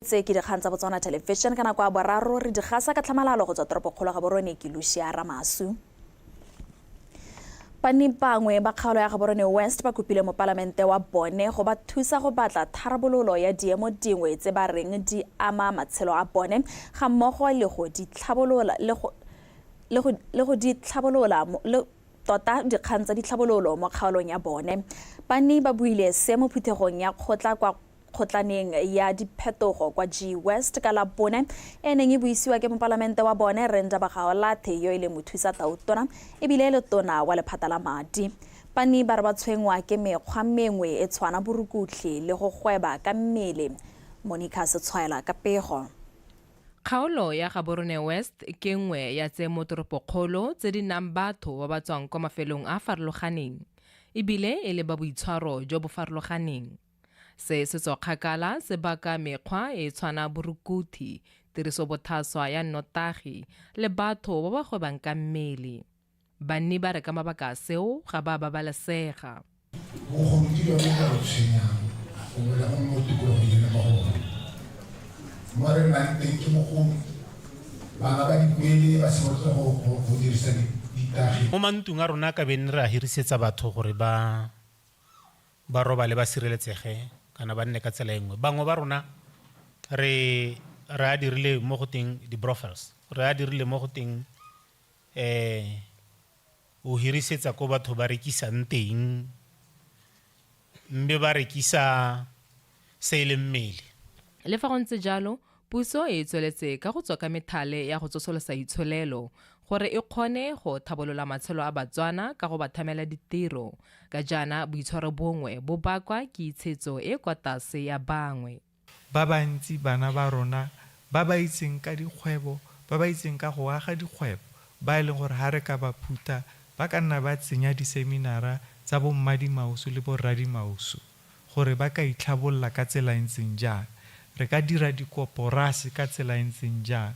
Tse ke dikgang tsa Botswana Television ka nako ya boraro re di gasa ka tlhamalalo go tswa toropokgolo Gaborone ke Lucia Ramasu. Banni bangwe ba kgaolo ya Gaborone West ba kopile mopalamente wa bone go ba thusa go batla tharabololo ya diemo dingwe tse ba reng di ama matshelo a bone ga mmogo le go di tlhabolola le go le go le go di tlhabolola le tota dikgang tsa ditlhabololo mo kgaolong ya bone. Banni ba buile se mo phuthegong ya kgotla kwa kgotlaneng ya diphetogo kwa G West ka Labone e neng e buisiwa ke mopalamente wa bone Rre Ndaba Gaolathe yo e leng mothusa tautona ebile e le tona wa lephata la madi. Banni ba re ba tshwenngwa ke mekgwa mengwe e tshwana borukutlhi le go gweba ka mmele. Monica Setshwaela ka pego. Kgaolo ya Gaborone West ke nngwe ya tse mo toropokgolo tse di nang batho ba ba tswang kwa mafelong a a farologaneng ebile e le ba boitshwaro jo bo farologaneng. Se se tswa kgakala se baka mekgwa e tshwana borukuthi, tirisobothaswa ya nnotagi le batho ba ba gwebang ka mmele. Banni ba re ka mabaka a seo ga ba babalesega. Bogodu ke jone bo re tshwenyang gongwe le gongwe mo tikologong e re mo go yone. Mo re nnang teng ke bogodu, bana ba dikwele ba simolotse go dirisa ditagi. Mo mantlong a rona ka be ne re a hirisetsa batho gore ba ba robale ba sireletsege kana ba nne ka tsela e nngwe. Bangwe ba rona re re a dirile mo go teng di-brothels, re a dirile mo go teng um o hirisetsa ko batho ba rekisang teng mme ba rekisa se e leng mmele. Le fa go ntse jalo, puso e tsweletse ka go tswa ka methale ya go tsosolosa itsholelo gore e kgone go thabolola matshelo a Batswana ka go ba thamela ditiro, ka jaana boitshwaro bongwe bo bakwa ke itshetso e e kwa tase ya bangwe. Ba bantsi bana ba rona ba ba itseng ka dikgwebo, ba ba itseng ka go aga dikgwebo, ba e leng gore ha re ka ba phutha ba ka nna ba tsenya diseminara tsa bo mmadimausu le bo rradimausu. gore ba ka itlhabolola ka tsela e ntseng jang, re ka dira dikoporase ka tsela e ntseng jang,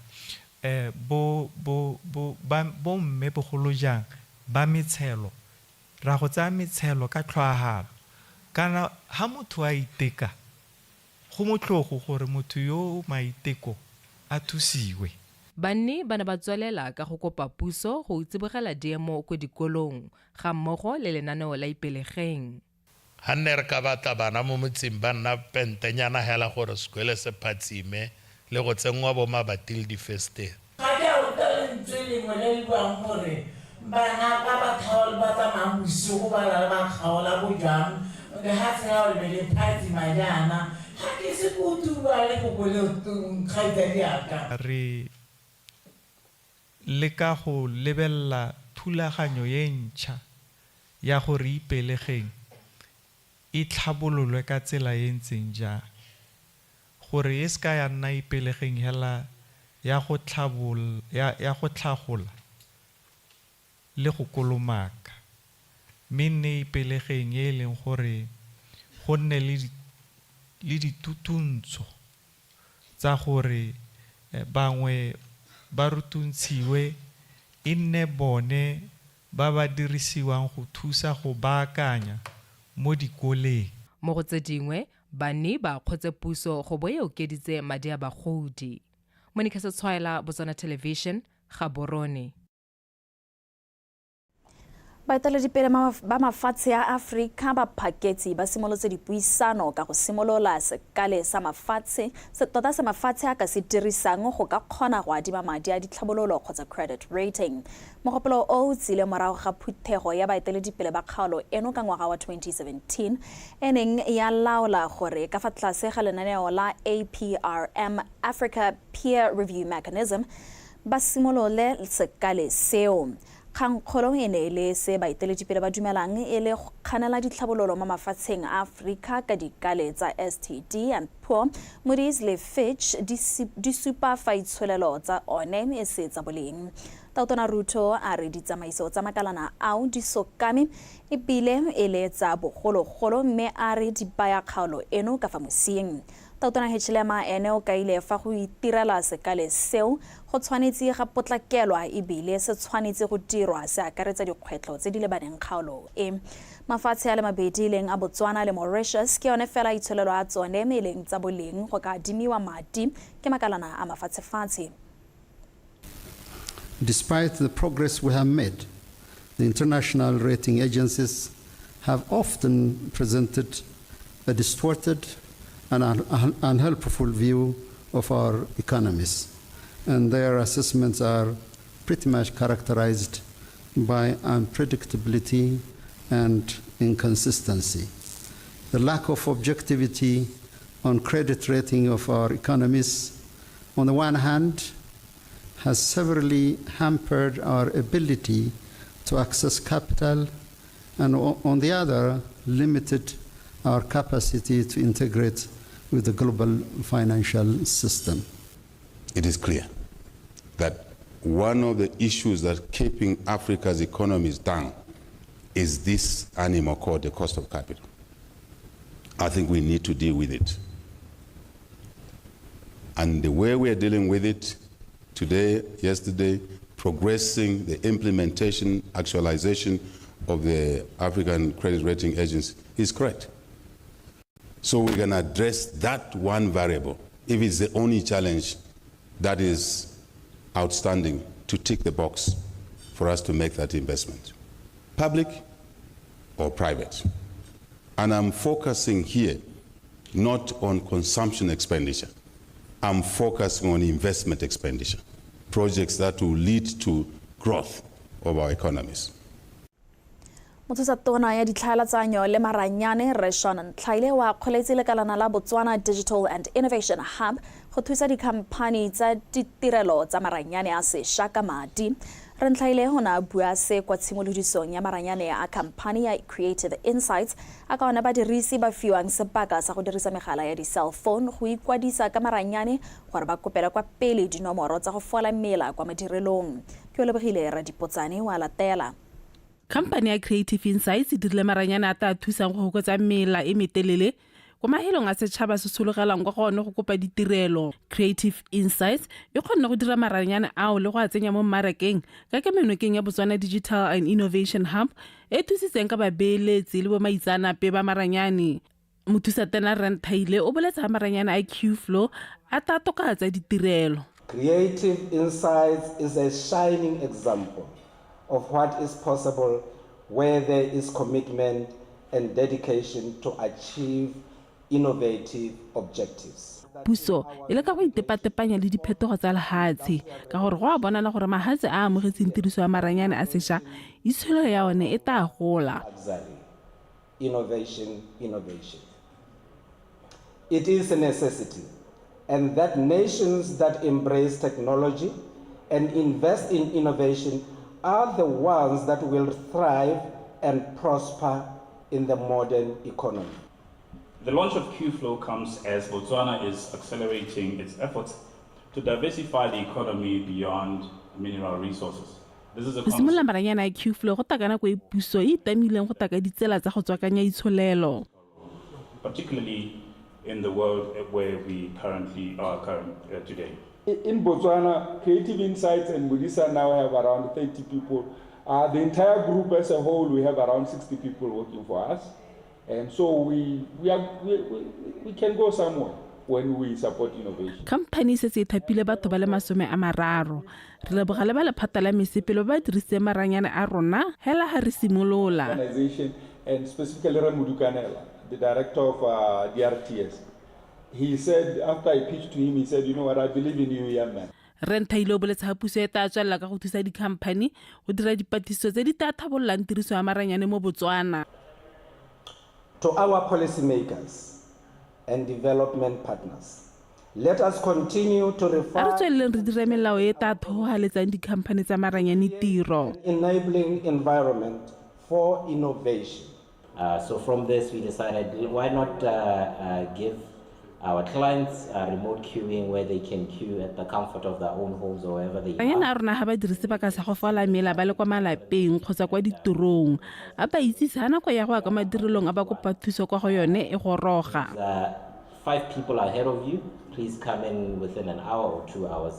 bo, bo, bo, ba, bomme bogolo jang ba metshelo, ra go tsaya metshelo ka tlhoahalo. Kana ha motho a iteka, go motlhogo gore motho yo o maiteko a thusiwe. Banni ba ne ba tswelela ka go kopa puso go tsibogela diemo ko dikolong gammogo le lenaneo la Ipelegeng. Ga nne re ka batla bana mo motseng ba nna pentenyana hela gore sekwele se phatsime le go tsenngwa bo mabati le difestere. Ga ke a utlwa lentswe lengwe le le buang gore bana ba ba kgaol ba tsamayang bosigo ba lala ba kgaola bojang lehatshe la le be le phatsima jaana. Ga ke ise ke utlwe lefoko leo kgaitsadiaka. Re leka go lebelela thulaganyo ye ntšha ya gore Ipelegeng e tlhabololwe ka tsela e ntseng jang, gore e se ka ya nna Ipelegeng hela ya go ya go tlhagola le go kolomaka, mme e nne Ipelegeng e e leng gore go nne le le ditutuntsho tsa gore bangwe ba rutuntshiwe e nne bone ba ba dirisiwang go thusa go baakanya mo dikoleng. Mo go tse dingwe, banni ba akgotse puso go bo e okeditse madi a bagodi. Monica Setshwaela, Botswana Television, Gaborone. Baeteledipele ba mafatshe a Aforika ba phaketsi ba simolotse dipuisano ka go simolola sekale sa mafatshe tota se mafatshe a ka se dirisang go ka kgona go adima madi a ditlhabololo kgotsa credit rating. Mogopolo o o tsile morago ga phuthego ya baeteledipele ba kgaolo eno ka ngwaga wa 2017 e neng ya laola gore ka fa tlase ga lenaneo la APRM Africa Peer Review Mechanism ba simolole sekale seo. Kgangkgolo e ne e le se baeteledipele ba dumelang e le go kganela ditlhabololo mo mafatsheng a Aforika ka dikale tsa STD and Poor, Moody's le Fitch di supa fa itsholelo tsa one e se tsa boleng. Tautona Ruto a re ditsamaiso tsa makalana ao di sokame e bile e le tsa bogologolo mme a re di baya kgaolo eno ka fa mosing. Tautona Hichilema ene o kaile fa go itirela sekale seo go tshwanetse ga potlakelwa ebile se tshwanetse go dirwa se akaretsa dikgwetlho tse di lebaneng kgaolo e. Mafatshe a le mabedi leng a Botswana le Mauritius ke yone fela itsholelo a tsone e leng tsa boleng go ka adimiwa madi ke makalana a mafatshefatshe. Despite the progress we have made, the international rating agencies have often presented a distorted and unhelpful view of our economies, and their assessments are pretty much characterized by unpredictability and inconsistency. The lack of objectivity on credit rating of our economies, on the one hand, has severely hampered our ability to access capital, and on the other, limited our capacity to integrate with the global financial system. It is clear that one of the issues that keeping Africa's economies down is this animal called the cost of capital. I think we need to deal with it. And the way we are dealing with it today, yesterday, progressing the implementation, actualization of the African Credit Rating Agency is correct. So we can address that one variable, if it's the only challenge that is outstanding to tick the box for us to make that investment, public or private. And I'm focusing here not on consumption expenditure. I'm focusing on investment expenditure, projects that will lead to growth of our economies. Mothusa tona ya ditlhaeletsanyo le maranyane Rre Sean Ntlhaile wa kgoletse lekalana la Botswana Digital and Innovation Hub go thusa dikhamphani tsa ditirelo tsa maranyane a sešwa ka madi. Rre Ntlhaile o ne a bua se kwa tshimolodisong ya maranyane a khamphani ya Creative Insights a ka ona badirisi ba fiwang sebaka sa go dirisa megala ya di-cell phone go ikwadisa ka maranyane gore ba kopele kwa pele dinomoro tsa go fola mela kwa madirelong. Ke o lebogile Radipotsane wa latela. Khamphane ya Creative Insights e dirile maranyane a tla thusang go fokotsa mela e metelele ko mahelong a setšhaba se sologelang kwa go one go kopa ditirelo. Creative Insights e kgonne go dira maranyane ao le go a tsenya mo mmarakeng ka kemenokeng ya Botswana Digital and Innovation Hub e thusitseng ka babeeletsi le bomaitseanape ba maranyane. Mothusatena Rre Ntlhaile o boletse ga maranyane a Qflow a tla tokafatsa ditirelo. Creative Insights is a shining example of what is possible where there is commitment and dedication to achieve innovative objectives. Puso e leka go itepatepanya le diphetogo tsa lehatshe ka gore go a bonala gore mahatshe a amogetseng tiriso ya maranyane a sešwa itsholelo ya one e tla gola. Luxury. Innovation, innovation. It is a necessity, and that nations that embrace technology and invest in innovation are the ones that will thrive and prosper in the modern economy. The launch of QFlow comes as Botswana is accelerating its efforts to diversify the economy beyond mineral resources. This is a Go simolola maranyane a Qflow go tla ka nako e puso e itamileng go taka ditsela tsa go tswakanya itsholelo. Particularly in the world where we currently are today. In Botswana, Creative Insights and Modisa now have around 30 people. The entire group as a whole, we have around 60 people working for us. And so we can go somewhere when we support innovation. Khamphane e setse e thapile batho ba le 30. Re leboga le ba lephata la mesepelo ba ba dirisitseng maranyane a rona hela ga re simolola. Organization, and specifically Rre Modukanela, the director of DRTS. He said, after I pitched to him, he said, "You know what, I believe in you, young man." Rre Ntlhaile o boletse ga puso e tla tswelela ka go thusa dikhamphane go dira dipatlisiso tse di tla tlhabololang tiriso ya maranyane mo Botswana. To our policymakers and development partners, let us continue to A re refine tsweleleng re dire melao e e tla thoholaletsang dikhamphane tsa maranyane tiro. Enabling environment for innovation. So from this, we decided, why not give our clients remote queuing where they can queue at the comfort of their own homes or wherever they Maranyane are. A rona ga ba dire sebaka sa go fola mela ba le kwa malapeng kgotsa kwa ditirong a ba itsise ga nako ya go ya kwa madirelong a ba kopa thuso kwa go yone e goroga. five people ahead of you, please come in within an hour or 2 hours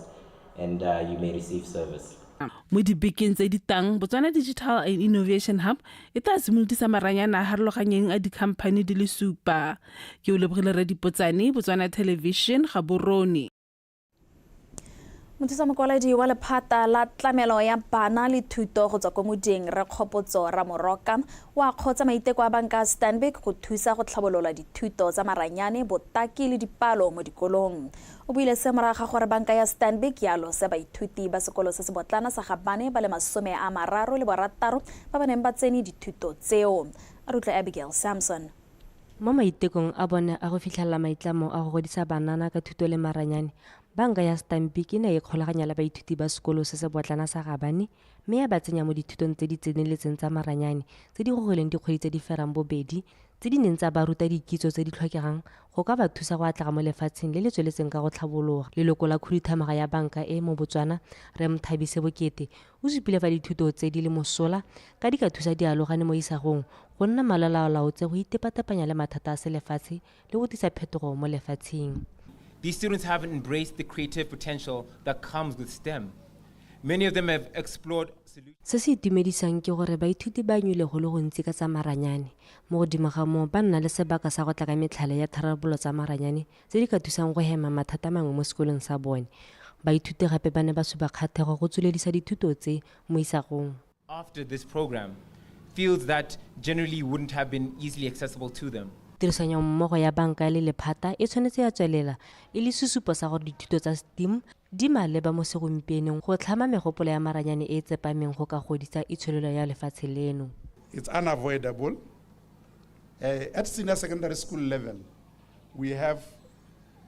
and you may receive service. Mo dibekeng tse di tang, Botswana Digital and Innovation Hub e tla simolodisa maranyane a harologanyeng a dikhamphane di le supa. Ke o lebogile Radipotsane, Botswana Television, Gaborone. Mothusa mokwaledi wa lephata la tlamelo ya bana le thuto go tswa ko moding, Re Kgopotso Ramoroka, wa kgotsa maiteko a banka Stanbic go thusa go tlhabolola dithuto tsa maranyane, botaki le dipalo mo dikolong. O buile se morago ga gore banka ya Stanbic ya lose baithuti ba sekolo se se botlana sa Gabane ba le 36 ba ba neng ba tsene dithuto tseo. A re utlwe Abigail Samson. Mo maitekong a bone a go fitlhelela maitlamo a go godisa banana ka thuto le maranyane, banka ya Stanbic e ne ya ikgolaganya le baithuti ba sekolo se se botlana sa Gabane mme ya ba tsenya mo dithutong tse di tseneletseng tsa maranyane tse di gogileng dikgwedi tse di ferang bobedi, tse di neng tsa ba ruta dikitso tse di tlhokegang go ka ba thusa go atlega mo lefatsheng le le tsweletseng ka go tlhabologa. Leloko la khuduthamaga ya banka e mo Botswana, Re Mthabise Bokete, o supile fa dithuto tse di le mosola ka di ka thusa dialogane mo isagong go nna malalaalaotse go itepatepanya le mathata a selefatshe le go tlisa phetogo mo lefatsheng. These students have embraced the creative potential that comes with STEM. Many of them have explored Se se itumedisang ke gore baithuti ba nywile go le gontsi ka tsa maranyane. Mo godimo ga moo, ba nna le sebaka sa go tla ka metlhale ya tharabololo tsa maranyane tse di ka thusang go hema mathata mangwe mo sekolong sa bone. Baithuti gape ba ne ba supa kgatlhego go tsweledisa dithuto tse mo isagong. After this program, fields that generally wouldn't have been easily accessible to them. Tirisanyo mmogo ya banka le lephata e tshwanetse ya tswelela e le sesupo sa gore dithuto tsa STEAM di maleba mo segompienong go tlhama megopolo ya maranyane e e tsepameng go ka godisa itsholelo ya lefatshe leno. It's unavoidable. At senior secondary school level, we have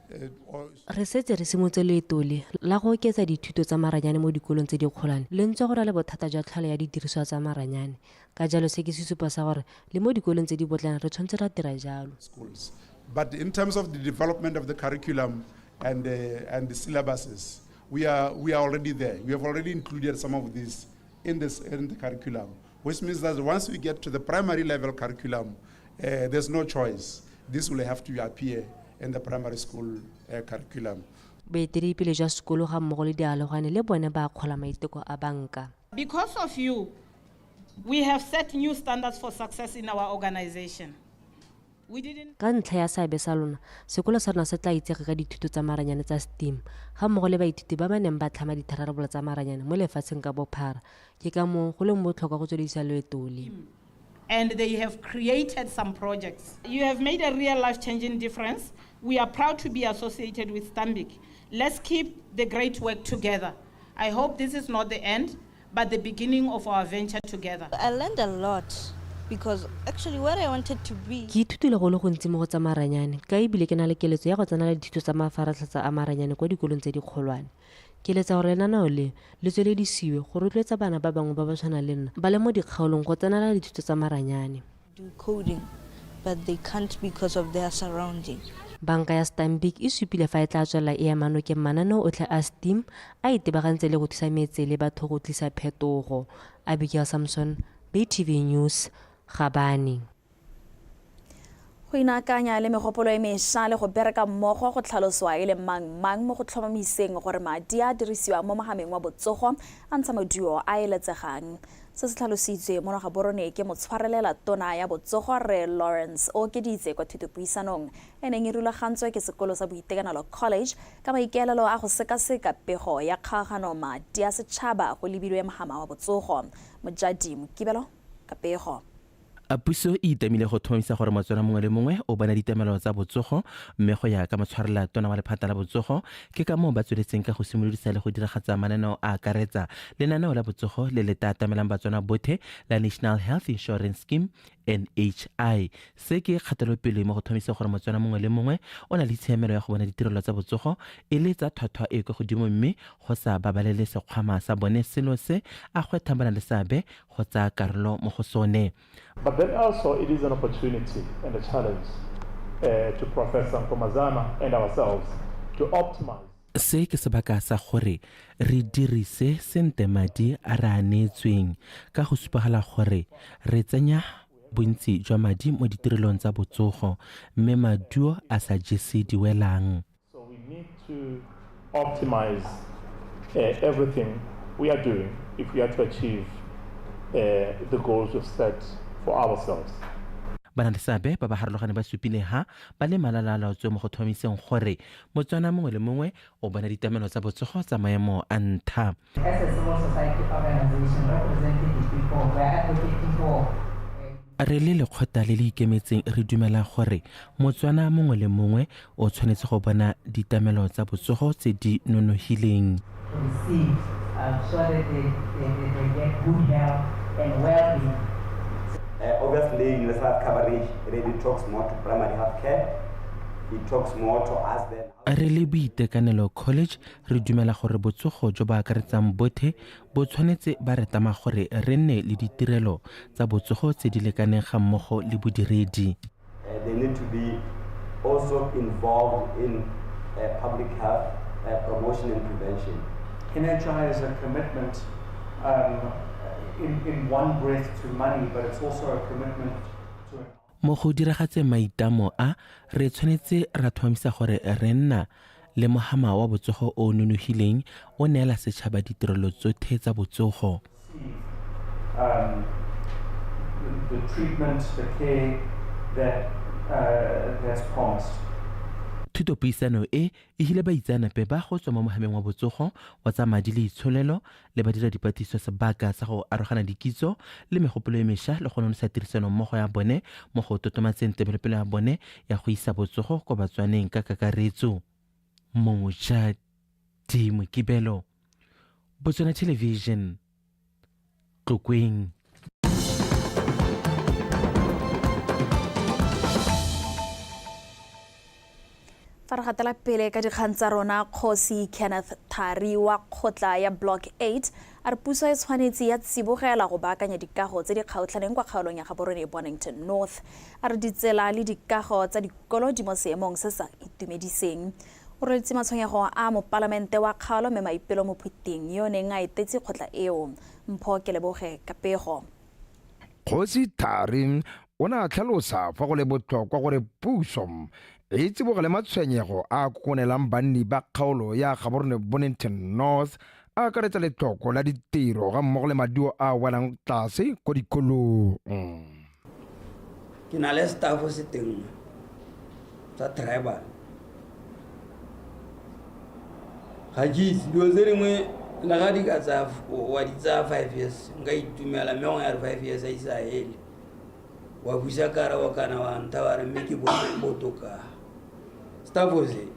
Re setse re simotse leeto le la go oketsa dithuto tsa maranyane mo dikolong tse dikgolwane, le ntswa go na le bothata jwa tlhalo ya didiriswa tsa maranyane. Ka jalo se ke sesupo sa gore le mo dikolong tse di botlana re tshwanetse ra dira jalo. Schools. But in terms of the development of the curriculum and the syllabuses, we are already there. We have already included some of these in the curriculum, which means that once we get to the primary level curriculum, there's no choice. This will have to appear in the primary school curriculum. Boeteledipele jwa sekolo ga mmogo le dialogane le bone ba akgola maiteko a banka. Because of you, we have set new standards for success in our organization. We didn't Ka ntlha ya seabe sa lona, sekolo sa rona se tla itsege ka dithuto tsa maranyane tsa STEAM ga mmogo le baithuti ba ba neng ba tlhama ditharabololo tsa maranyane mo lefatsheng ka bophara. Ke ka moo go leng botlhokwa go tsweledisa loeto le. And they have created some projects. You have made a real life changing difference. We are proud to be associated with Stanbic. Let's keep the great work together. I hope this is not the end, but the beginning of our venture together. I learned a lot because actually what I wanted to be Ke ithutile go le gontsi mo go tsa maranyane ka ebile ke na le keletso ya go tsenela dithuto tsa mafaratlhatlha a maranyane kwa dikolong tse dikgolwane. Ke eletsa gore lenaneo le le tsweledisiwe go rotloetsa bana ba bangwe ba ba tshwanang le nna ba le mo dikgaolong go tsenela dithuto tsa maranyane. Do coding, but they can't because of their surrounding. Banka ya Stanbic e supile fa e tla tswelela e ema nokeng mananeo otlhe a STEAM a itebagantse le go thusa metse le batho go tlisa phetogo. Abigail Samson, BTV News, Gabane. Go inaakanya le megopolo e mešwa le go bereka mmogo go tlhaloswa e le mang-mang mo go tlhomamiseng gore madi a dirisiwang mo mohameng wa botsogo a ntsha maduo a eletsegang. Se se tlhalositswe mo Gaborone ke motshwarelela tona ya botsogo, Re Lawrence Ookeditse, kwa thutopuisanong e neng e rulagantswe ke sekolo sa Boitekanelo College ka maikaelelo a go sekaseka pego ya kgaogano madi a setšhaba go lebilwe mohama wa botsogo. Mojadi Mokibelo ka pego. A puso e itamile go tlhomamisa gore Motswana mongwe le mongwe o bona ditlamelo tsa botsogo, mme go ya ka motshwarela tona wa lephata la botsogo, ke ka moo ba tsweletseng ka go simolodisa le go diragatsa mananeo a akaretsa lenaneo la botsogo le le tla atamelang Batswana botlhe la National Health Insurance Scheme, NHI. Se ke kgatelopele mo go tlhomamisa gore Motswana mongwe le mongwe o na le tshiamelo ya go bona ditirelo tsa botsogo e le tsa tlhwatlhwa e kwa godimo mme go sa babalele sekgwama sa bone, selo se a gwetlhang ba na le seabe go tsaya karolo mo go sone. But then also it is an opportunity and a challenge to Professor Nkomazana and ourselves to optimize. Se ke sebaka sa gore re dirise sentle madi a re a neetsweng ka go supagala gore re tsenya bontsi jwa madi mo ditirelong tsa botsogo mme maduo a sa jese diwelang. So we need to optimize everything we are doing if we are to achieve the goals we've set for ourselves. Ba-na-le-seabe ba ba harologane ba supile ha ba le malala-a-laotswe mo go tlhomamiseng gore Motswana mongwe le mongwe o bona ditlamelo tsa botsogo tsa maemo a ntha. As a civil society organization representing the people, we are advocating for Re le lekgotla le le ikemetseng re dumela gore Motswana mongwe le mongwe o tshwanetse go bona ditlamelo tsa botsogo tse di nonogileng. To receive so that they get good health and well-being. Obviously, universal health coverage really talks more to primary health care. It talks more to us than Re le Boitekanelo College re dumela gore botsogo jo bo akaretsang bothe bo tshwanetse ba re tlama gore re nne le ditirelo tsa botsogo tse di lekaneng ga mmogo le bodiredi. They need to be also involved in public health promotion and prevention. NHI is a commitment in one breath to money, but it's also a commitment to Mo go diragatseng maitlamo a, re tshwanetse ra tlhomamisa gore re nna le mohama wa botsogo o o nonofileng o neela setšhaba ditirelo tsotlhe tsa botsogo. The treatment, the care that's promised. Thutopuisano e e hile baitseanape ba go tswa mo mohameng wa botsogo wa tsa madi le itsholelo le badira dipatlisiso sebaka sa go arogana dikitso le megopolo e mešwa le go nonotsha tirisano mmogo ya bone mo go totomatseng tebelopele ya bone ya go isa botsogo kwa Batswaneng ka kakaretso. Mojadi Mokibelo, Botswana Television, Tlokweng. Fa re gatela pele ka dikgang tsa rona, Kgosi Kenneth Thari wa kgotla ya Block 8 a re puso e tshwanetse ya tsibogela go baakanya dikago tse di kgaotlhaneng kwa kgaolong ya Gaborone Bonnington North. A re ditsela le dikago tsa dikolo di mo seemong se sa itumediseng. O roletse matshwenyego a mopalamente wa kgaolo mme Maipelo Mophuting yo o neng a etetse kgotla eo. Mpho Keleboge ka pego. Kgosi Thari o ne a tlhalosa fa go le botlhokwa gore puso e tsibogele matshwenyego a kokonelang banni ba kgaolo ya Gaborone Bonnington North a akaretsa letlhoko la ditiro ga mmogo le maduo a welang tlase ko dikolong. Ke na le staff se teng tsa tribal. Ga ke itse dilo tse dingwe le ga di ka tsaya wa di tsaya 5 years nka itumela mme gongwe ya re 5 years a ise a hele. Wa busa karabo kana wa ntha wa re mme ke botoka. Staff se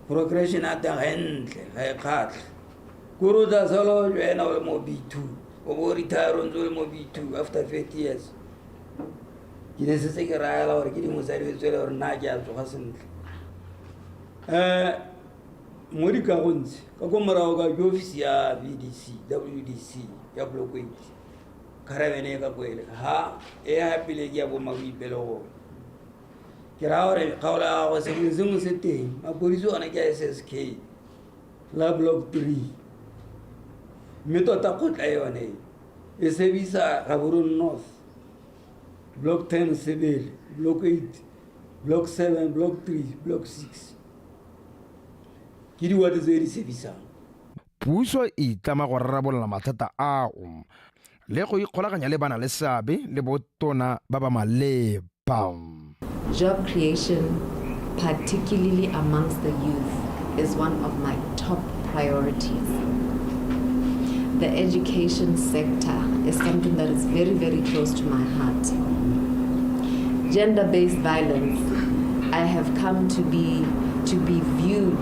progression ya teng ga e ntle, ga e kgatlhe. Kore o tla sala o joina o le mo B2, o bo o retire o ntse o le mo B2 after 30 years. Ke ne setse ke raela gore ke dingwe tsa dilo tse e le gore nna ke a tsoga sentle. Mo dikagong tse, ka ko morago ka ke ofisi ya VDC, WDC ya Block 8. Caravan e ka ko ele. Ha e ya pele ke ya bo Maboipelo gone. Ke raya gore kgaolo ya gago sengwe le sengwe se teng. Mapodisi one ke a SSK la Block 3. Mme tota kgotla yone e sebisa Gaborone North, Block 10 Sebele, Block 8, Block 7, Block 3, Block 6. Ke diwate tse di sebisang. Puso e itlama go rarabolola mathata ao le go ikgolaganya le bana le seabe le botona ba ba maleba. Job creation, particularly amongst the youth, is one of my top priorities. The education sector is something that is very, very close to my heart. Gender-based violence, I have come to be viewed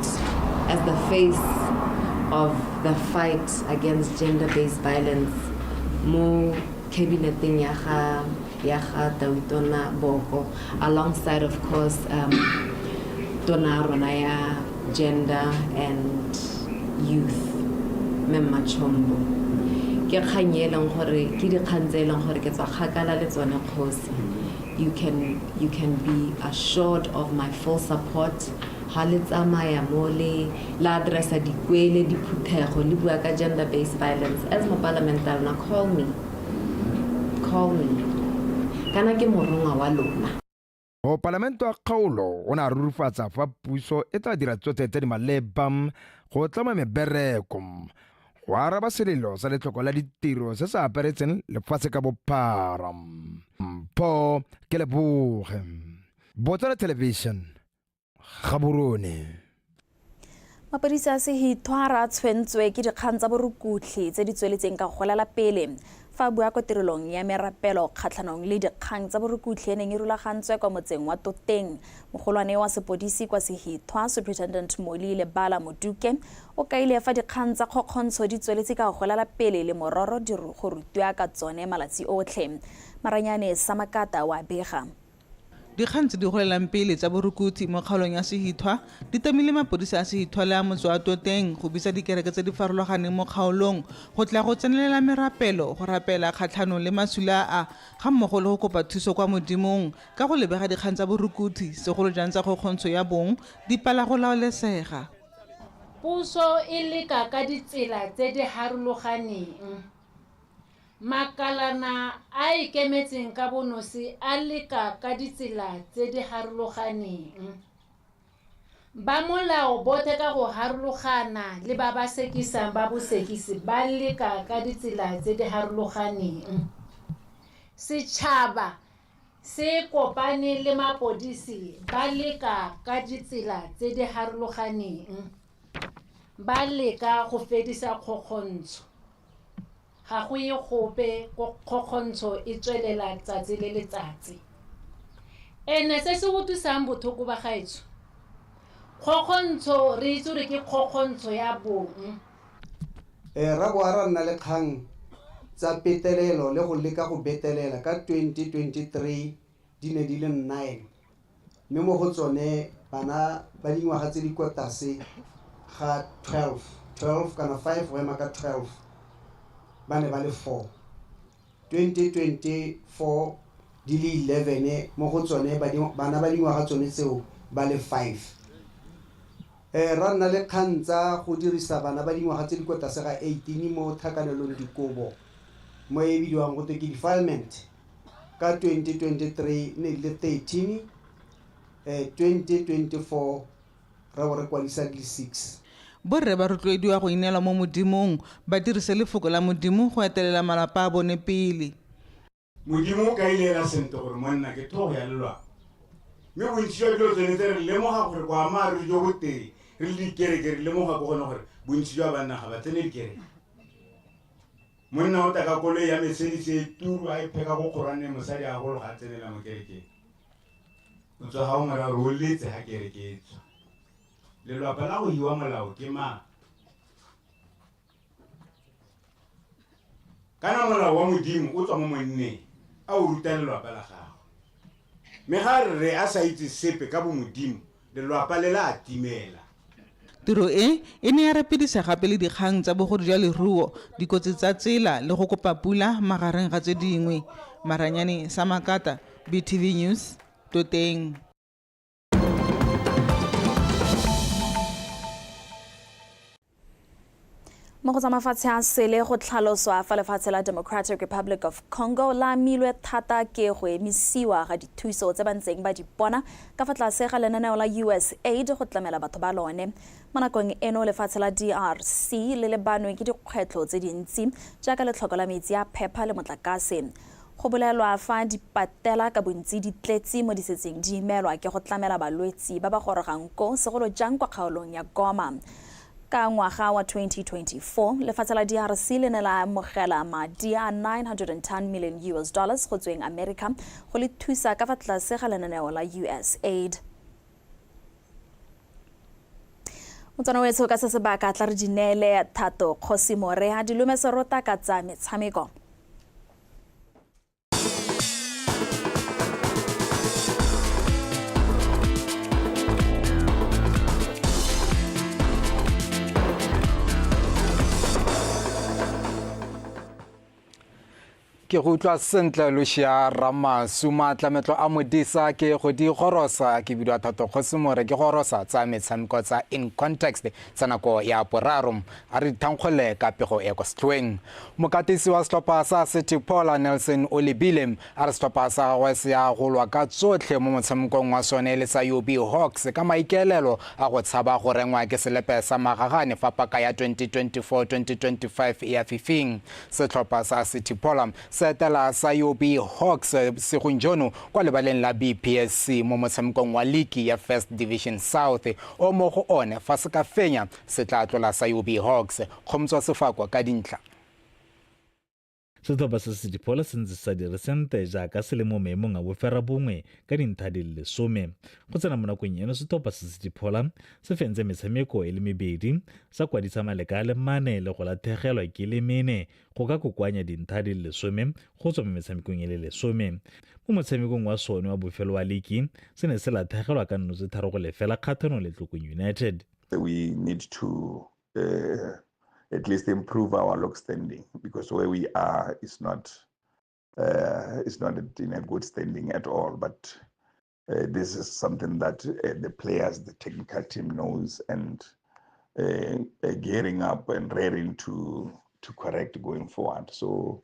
as the face of the fight against gender-based violence. Mo cabineteng ya ga Tautona Boko, alongside, of course, Tona rona ya gender and youth, Mma Chombo. Ke kgang e leng gore ke dikgang tse e leng gore ke tswa kgakala le tsone kgosi. You can be assured of my full support. Ha le tsamaya mo le la addressa dikwele, diphuthego, le bua ka gender-based violence. As mopalamente a lona, call me. Call me. Kana ke morongwa wa lona. Mopalamente wa kgaolo o ne a rurifatsa fa puso e tla dira tsotlhe tse di maleba go tlama mebereko go araba selelo sa letlhoko la ditiro se se aparetseng lefatshe ka bophara. Mpho ke leboge. Botswana Television, Gaborone. Mapodisi a Sehithwa a tshwentswe ke dikgang tsa borukutlhi tse di tsweletseng ka go golela pele. Fa a bua kwa tirelong ya merapelo kgatlhanong le dikgang tsa borukutlhi e neng e rulagantswe kwa motseng wa Toteng, mogolwane wa sepodisi kwa Sehithwa, Superintendent Moli Lebala Moduke, o kaile fa dikgang tsa kgokgontsho di tsweletse ka go golela pele le mororo go rutiwa ka tsone malatsi otlhe. Maranyane Samakata wa bega. Dikgang tse di golelang pele tsa borukuthi mo kgaolong ya Sehithwa di tamile mapodisi a Sehithwa le a motse wa Toteng go bitsa dikereke tse di farologaneng mo kgaolong go tla go tsenelela merapelo go rapela kgatlhanong le masula a ga mmogo le go kopa thuso kwa Modimong ka go lebega dikgang tsa borukuthi segolo jang tsa kgokgontsho ya bong di pala go laolesega. Puso e leka ka ditsela tse di harologaneng. Makalana a ikemetseng ka bonosi a leka ka ditsela tse di harologaneng. Ba molao botlhe ka go harologana le ba ba sekisang ba bosekisi ba leka ka ditsela tse di harologaneng. Setšhaba se kopane le mapodisi ba leka ka ditsela tse di harologaneng. Ba leka go fedisa kgokgontsho. Ga go ye gope kgokgontsho e tswelela tsatsi le letsatsi. Ene se se utlwisang botlhoko ba gaetsho, kgokgontsho re itse gore ke kgokgontsho ya bong. Ra bo a ra nna le kgang tsa petelelo le go leka go betelela ka 2023 di ne di le 9, mme mo go tsone bana ba dingwaga tse di kwa tlase ga 12 kana 5 go ema ka 12 ba ne ba le 4. 2024 di le 11 mo go tsone bana ba dingwaga tsone tseo ba le 5. Ra nna le kgang tsa go dirisa bana ba dingwaga tse di kwa tlase ga 18 mo tlhakanelong dikobo mo e bidiwang go twe ke defilement. Ka 2023 ne di le 13, 2024 ra bo re kwadisa di le 6. Borre ba rotloediwa go ineela mo Modimong, ba dirise lefoko la Modimo go etelela malapa a bone pele. Modimo o kaile sentle gore monna ke tlhogo ya lelapa. Mme bontsi jwa dilo tsone tse re lemoga gore boammaaruri jo bo teng re le dikereke re lemoga ko gone gore bontsi jwa banna ga ba tsene dikereke. Monna o tla ka koloi ya Mercedes e turu a e pheka ko kgorwaneng, mosadi a gologa a tsenela mo kerekeng. O tswa ga o mora gore o letse ga kereke e tswa. Lelapa la go hiwa molao ke mang? Kana molao wa Modimo o tswa mo monneng a o ruta lelapa la gagwe. Mme ga rre a sa itse sepe ka bo Modimo, lelapa le la timela. Tiro e e ne ya rapedisa gape le dikgang tsa bogodu jwa leruo, dikotsi tsa tsela le go kopa pula magareng ga tse dingwe. Maranyane Samakata, BTV News, Toteng. Mo go tsa mafatshe a sele go tlhaloswa fa lefatshe la Democratic Republic of Congo la amilwe thata ke go emisiwa ga dithuso tse ba ntseng ba di bona ka fa tlase ga lenaneo la USAID go tlamela batho ba lone. Mo nakong eno lefatshe la DRC le lebanwe ke dikgwetlho tse dintsi jaaka letlhoko la metsi a phepa le motlakase. Go bolelwa fa dipatela ka bontsi di tletse mo di setseng di imelwa ke go tlamela balwetsi ba ba gorogang ko segolo jang kwa kgaolong ya Goma. Ka ngwaga wa 2024, lefatshe la DRC le ne la amogela madi a $910 million US dollars go tsweng America go le thusa ka fa tlase ga lenaneo la USAID. Motswana wetsho ka se sebaka tla re di neele Thato Kgosi More a dilume serota ka tsa metshameko. Ke go utlwa sentle Lucia Ramasu. Maatlametlo a modisa ke go di gorosa, ke bidiwa Thato Kgosimore, ke gorosa tsa metshameko tsa In Context tsa nako ya boraro. A re dithankgole ka pego e kwa setlhoeng. Mokatisi wa setlhopha sa City Paula Nelson o lebile a re setlhopha sa gagwe se ya go lwa ka tsotlhe mo motshamekong wa sone le sa UB Hawks ka maikaelelo a go tshaba go rengwa ke selepe sa magagane fa paka ya 2024-2025 e ya fifing. Setlhopha sa City Paula se etela sa UB Hawks segong jono kwa lebaleng la BPSC mo motshamekong wa liki ya First Division South o mo go one fa se ka fenya se tla tlola sa UB Hawks. Kgomtswa Sefako ka dintlha. Setlhopha sa City Polo se ntse sa dire sentle jaaka se le mo maemong a boferabongwe ka dintlha di le lesome. Go tsena mo nakong eno setlhopha sa City Phola se fentse metshameko e le mebedi, sa kwadisa maleka a le mane le go latlhegelwa ke le mene go ka kokoanya dintlha di le lesome go tswa mo metshamekong e le lesome. Mo motshamekong wa sone wa bofelo wa liki se ne se latlhegelwa ka nno tse 3-0 kgatlhanong le Tlokong United. We need to at least improve our log standing, because where we are is not in a good standing at all. But this is something that the players, the technical team knows, and gearing up and raring to correct going forward. So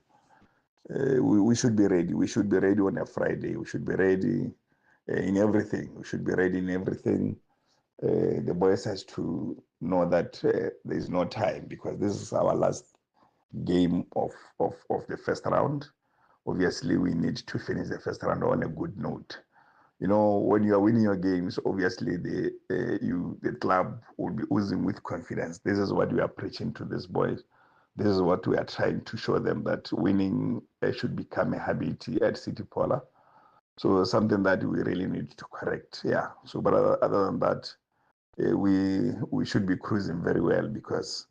we should be ready. We should be ready on a Friday. We should be ready in everything. We should be ready in everything. The boys has to know that there is no time, because this is our last game of the first round. Obviously, we need to finish the first round on a good note. You know, when you are winning your games, obviously the club will be oozing with confidence. This is what we are preaching to these boys. This is what we are trying to show them, that winning should become a habit at City Polo. So something that we really need to correct. Yeah. So, but other than that, we should be cruising very well, because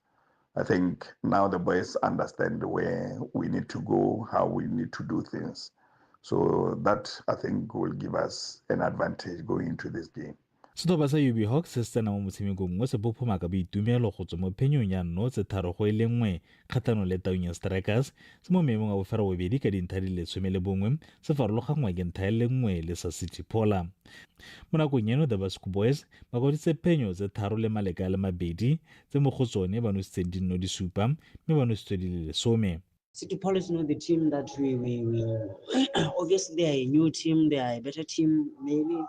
I think now the boys understand where we need to go, how we need to do things. So that, I think, will give us an advantage going into this game. Setlhopha sa UB Hawks se tsena mo motshamekong o se bophoma ka boitumelo go tswa mo phenyong ya 0-3-1 kgatlhanong le Taung ya Strikers, se mo maemong a boferabobedi ka dintlha di le 11, se farologanngwa ke ntlha e le nngwe le sa City Phola. Mo nakong eno the Basco Boys ba kwadisitse phenyo tse 3 le maleka a le mabedi, tse mo go tsone ba nositseng dinno di 7 mme ba nositswe di le 10. City Polo is not the team that we obviously they are a new team, they are a better team maybe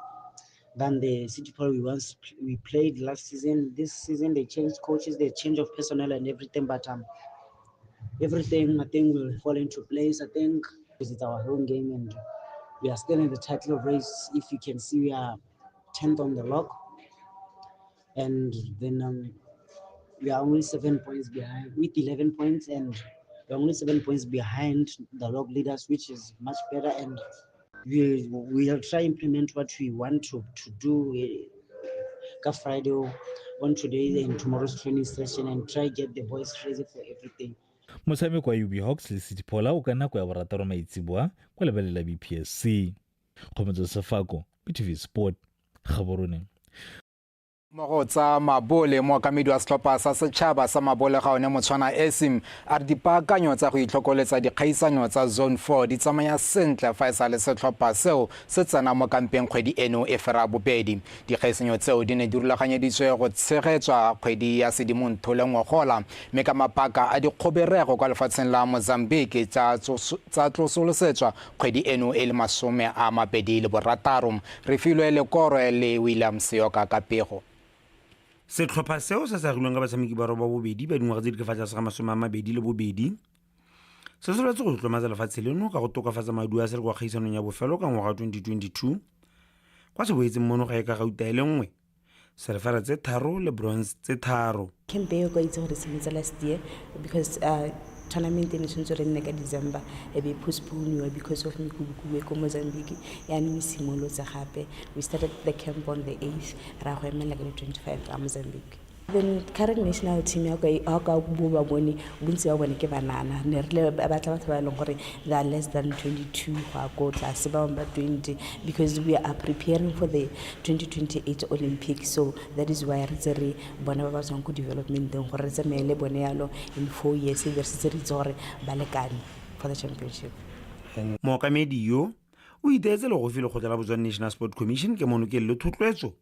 than the City Polo we played last season. This season they changed coaches, they change of personnel and everything, but everything I think will fall into place. I think because it's our home game and we are still in the title race. If you can see, we are 10th on the log, and then we are only 7 points behind with 11 points, and we're only 7 points behind the log leaders, which is much better. And we will try implement what we want to do Friday on today and tomorrow's training session, and try get the boys ready for everything. Motshameko wa UB Hawks le City Phola o ka nako ya borataro maitseboa kwa lebaleng la BPSC. Kgomotso Sefako, BTV Sport, Gaborone. Mo go tsa mabole, mookamedi wa setlhopha sa setšhaba sa mabole ga one Motshwana Esim a re dipaakanyo tsa go itlhokoletsa dikgaisanyo tsa Zone 4 di tsamaya sentle fa e sa le setlhopha seo se tsena mo kampeng kgwedi eno e fera bobedi. Dikgaisanyo tseo di ne di rulaganyeditswe go tshegetswa kgwedi ya Sedimonthole ngogola, mme ka mabaka a dikgoberego kwa lefatsheng la Mozambique tsa tlosolosetswa kgwedi eno e le 26. Re filwe Lekoro le William Seoka ka pego. Setlhopha seo se sa agilweng ka batshameki ba robabobedi ba dingwaga tse di ka fa tlase ga 22 se solofetse go tlotlomatsa lefatshe leno ka go tokafatsa maduo a se le kwa kgaisanong ya bofelo ka ngwaga 2022 kwa se boetseng mono gae ka gauta e le nngwe, selefera tse 3 le bronze tse 3. Camp eo ka itse gore simotse last year because tournament e ne tshwanetse re nne ka December e be postpone because of mekubukubu ko Mozambique, yaanong e simolotse gape. We started the camp on the 8th, ra go emela ka di-25 ka Mozambique. The current national team ya ka bo ba bone bontsi ba bone ke banana, ne re le batla batho ba e leng gore they are less than 22 go ya ko tlase, ba bangwe ba 20, because we are preparing for the 2028 Olympics. So that is why re tse re bona ba ba tswang ko development teng gore re tsamaye le bone yalo in 4 years, e be re setse re itse gore ba lekane for the championship. Mookamedi yo o iteetse legofi lekgotla la Botswana National Sport Commission ke monokeng le thotloetso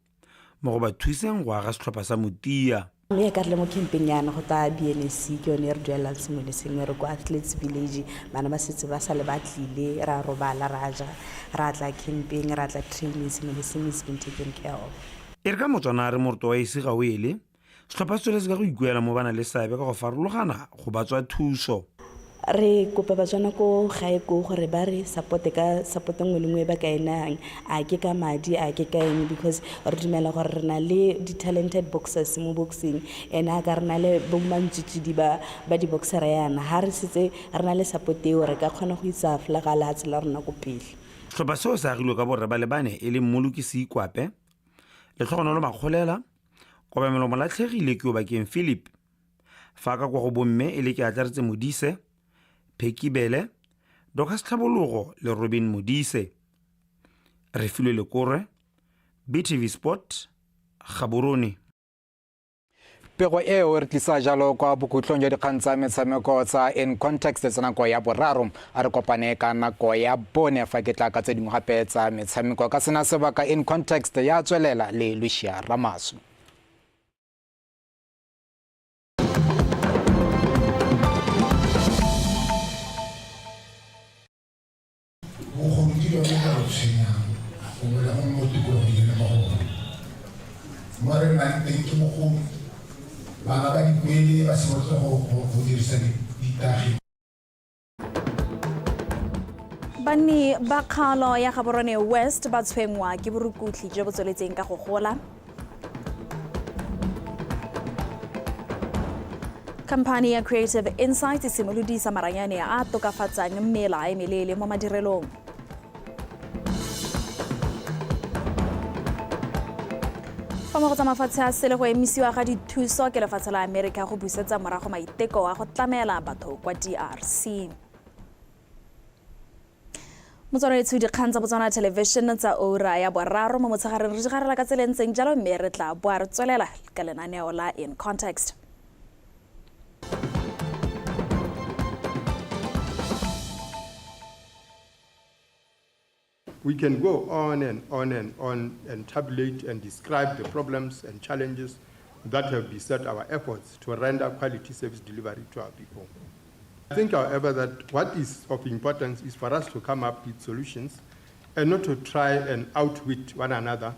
mo go ba thuseng go aga setlhopha sa motia. Mme e ka re le mo campeng yana go tla BNSC ke yone e re duelelang sengwe le sengwe. Re ko Athletes Village, bana ba setse ba sale ba tlile, ra robala, ra ja, ra tla campeng, ra tla training, sengwe le sengwe is been taken care of. E re ka Motswana a re moroto wa esi ga o ele, setlhopha se tsweletse ka go ikuela mo ba na le seabe ka go farologana go ba tswa thuso. Re kopa Batswana ko gae ko gore ba re supporte ka support nngwe le nngwe ba ka e nayang, a ke ka madi, a ke ka eng, because re dumela gore re na le di-talented boxers mo boxing, and a ka re na le bo mantswitswidi ba di-boxera yana. Ha re setse re na le support eo, re ka kgona go isa flaga lehatshe la rona ko pele. Setlhopha seo se agilwe ka borre ba le bane e leng Mmoloki Seikwape, Letlhogonolo Makgolela, Kobamelo Molatlhegile ke Obakeng Philip, fa ka kwa go bomme e le ke Atlaretse Modise, Pheki Bele, Dorcas Tlhabologo le Robin Modise. Refilwe Lekorwe, BTV Sport, Gaborone. Pego eo re tlisa jalo kwa bokhutlong jwa dikgang tsa metshameko tsa In Context tsa nako ya boraro. A re kopane ka nako ya bone fa ke tla ka tse dingwe gape tsa metshameko. Ka sena sebaka In Context ya tswelela le Lucia Ramasu. Bogodu ke jone bo re tshwenyang gongwe le gongwe mo tikologong e le mo go rona. Mo re nnang teng ke bogodu, bana ba dikwele ba simolotse go dirisa ditagi. Banni ba kgaolo ya Gaborone West ba tshwenngwa ke borukutlhi jo bo tsweletseng ka go gola. Khamphani ya Creative Insights e simolodisa maranyane a tokafatsang mela e meleele mo madirelong. Fa mo go tsa mafatshe a sele go emisiwa ga dithuso ke lefatshe la Amerika go busetsa morago maiteko a go tlamela batho kwa DRC. Motswana etsho dikgang tsa Botswana Television tsa ura ya boraro mo motshegareng re digarela ka tsela e ntseng jalo, mme re tla boa re tswelela ka lenaneo la In Context. We can go on and on and on and tabulate and describe the problems and challenges that have beset our efforts to render quality service delivery to our people. I think, however, that what is of importance is for us to come up with solutions and not to try and outwit one another